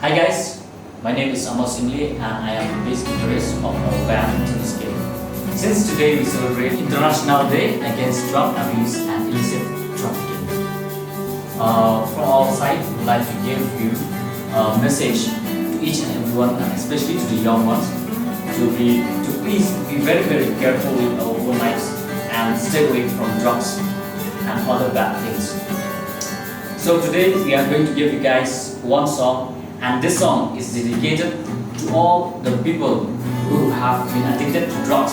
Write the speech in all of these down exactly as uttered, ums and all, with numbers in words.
Hi guys, my name is Amos Ingley and I am the bass guitarist of our band Tunis King. Since today we celebrate International Day Against Drug Abuse and Illicit Trafficking, uh, from our side, we would like to give you a message to each and everyone, and especially to the young ones, to be to please be very, very careful with our own lives and stay away from drugs and other bad things. So today we are going to give you guys one song, and this song is dedicated to all the people who have been addicted to drugs.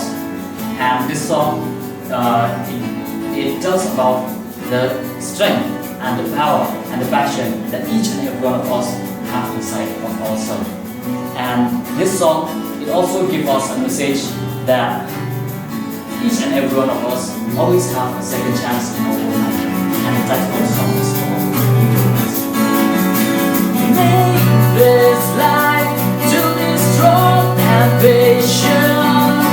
And this song, uh, it, it tells about the strength and the power and the passion that each and every one of us have inside of ourselves. And this song, it also gives us a message that each and every one of us always have a second chance in our own life. And the title of the song is called Make this life to be strong and patient.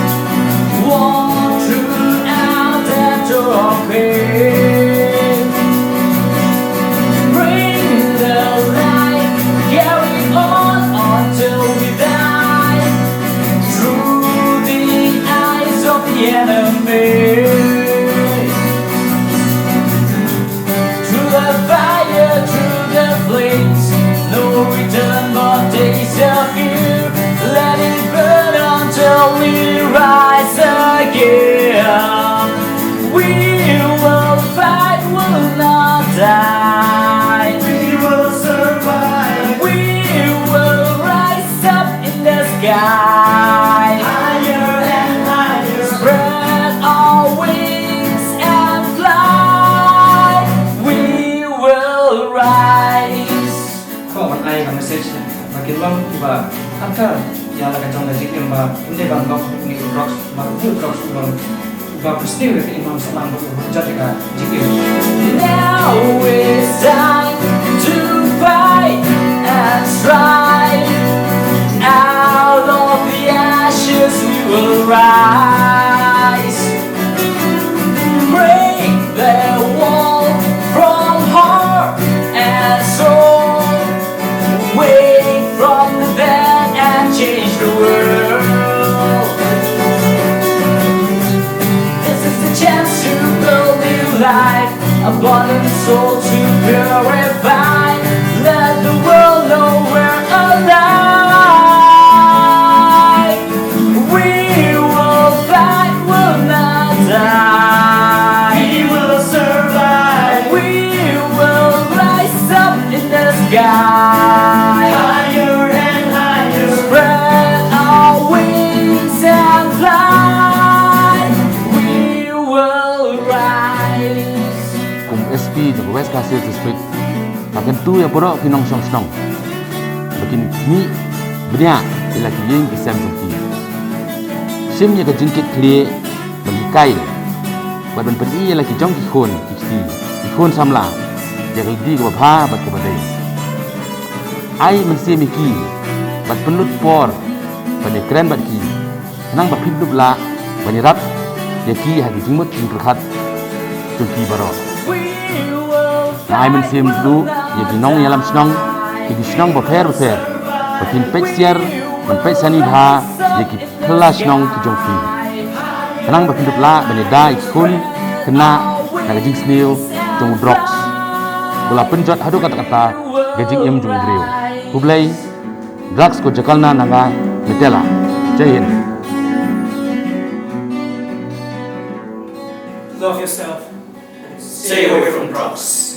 Walk through out the door of pain. Bring the light, carry on until we die. Through the eyes of the enemy. Through the fire, through the flames, no return but days of fear. Let it burn until we rise again. We will fight, will not die. We will survive. We will rise up in the sky. Higher and higher. Spread our wings and fly. We will rise. Ko ban ai ka message ba kin long kiba ankar ïa la ka jong ka jingim ba ym dei ban long ni drugs, ba ni drugs long ba pynstep ïa ka imam sahlang ba u jot ïa ka jingim. Now it's time to fight and strive. Out of the ashes we will rise. Break the wall from heart and soul. Wake from the dead and change the world. This is the chance to build new life, abundant soul to purify. Let the world know we're alive. We will fight, will not die. We will survive. We will rise up in the sky. Higher and higher. Spread our wings and fly. We will rise. Kum S P jong West Khasi Hills District, nga kyntu ïa baroh ki nongshong shnong ba kin mih bniah ïa la ki ïing ki sem jong ki. Shim ïa ka jingkit khlieh ban hikai bad ban pyni ïa la ki jong ki khun ki kti, ki khun samla, ïa ka lynti kaba bha bad kaba dei. Ai mynsiem ïa ki bad pynlut por ban ïakren bad ki, khnang ba phin dup lah ban ïarap ïa ki ha ki jingmut jingpyrkhat jong ki baroh. Nga ai mynsiem ruh ïa ki nongïalam shnong, ki shnong bapher bapher, ba kin peit siar, ban peit sani bha ïa ki phylla shnong ki jong ki, khnang ba kin dup lah ban ïada ïa ki khun khynnah na ka jingsniew jong u drugs, ba la pynjot haduh katta katta ka jingim jong u briew. Khublei. Drugs ko jakalna na nga mitela. Jai Hind. Love yourself. Stay away from drugs.